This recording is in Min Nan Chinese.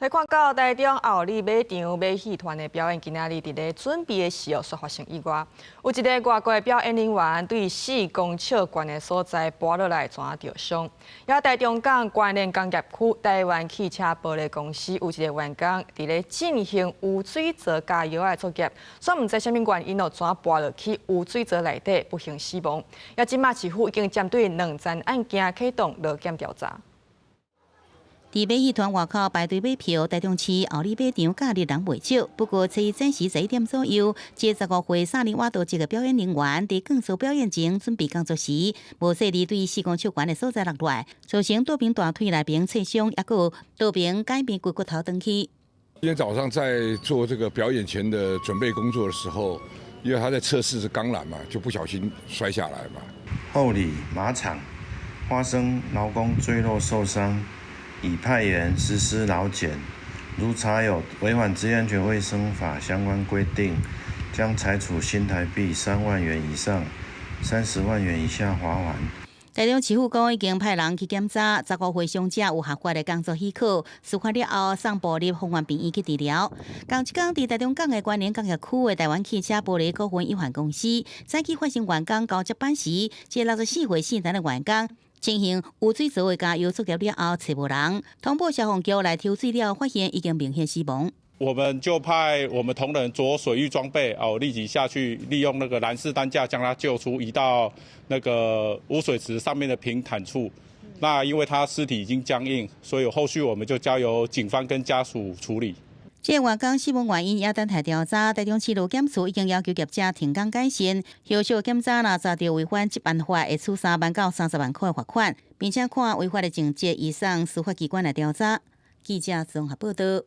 來看到台中后里馬場馬戲團的表演，今仔日佇咧準備的時候，煞發生意外。有一个外國的表演人員對4公尺懸的所在跋落來，怎著傷。也台中港關聯工業區台灣汽車玻璃公司有一个員工佇咧進行污水槽加藥的作業，煞毋知啥物原因哦，怎跋落去污水槽內底，不幸死亡。也這馬市府已經針對兩宗案件啟動勞檢調查。佇馬戲團外口排隊買票，台中市后里馬場假日人袂少。不過，初一早時11點左右，這15歲薩爾瓦多籍的表演人員佇鋼索表演前準備工作時，無細膩對4公尺懸的所在落來，造成倒爿大腿內爿挫傷，抑閣倒爿改變骨骨頭斷去。今天早上在做這個表演前的準備工作的時候，因為他在測試是鋼纜嘛，就不小心摔下來嘛。后里馬場發生勞工墜落受傷。已派員實施勞檢，如查有違反職業安全衛生法相關規定，將裁處新台幣3萬元以上30萬元以下罰鍰。台中市府講已經派人去檢查，15歲傷者有合法的工作許可，事發了後送部立豐原病院去治療。仝一工佇台中港的關聯工業區的台灣汽車玻璃股份有限公司，早起發生員工交接班時，這64歲姓陳的員工進行污水槽的加油作業了後，揣無人，通報消防局來抽水了，發現已經明顯死亡。我們就派我們同仁著水域裝備哦，立即下去利用那個藍式擔架將他救出，移到那個污水池上面的平坦處。那因為他屍體已經僵硬，所以後續我們就交由警方跟家屬處理。這個員工死亡原因也等待調查，台中市勞檢署已經要求業者停工改善，後續檢查若查著違反職安法，會處3萬到30萬塊的罰款，並且看違法的情節移送司法機關來調查。記者綜合報道。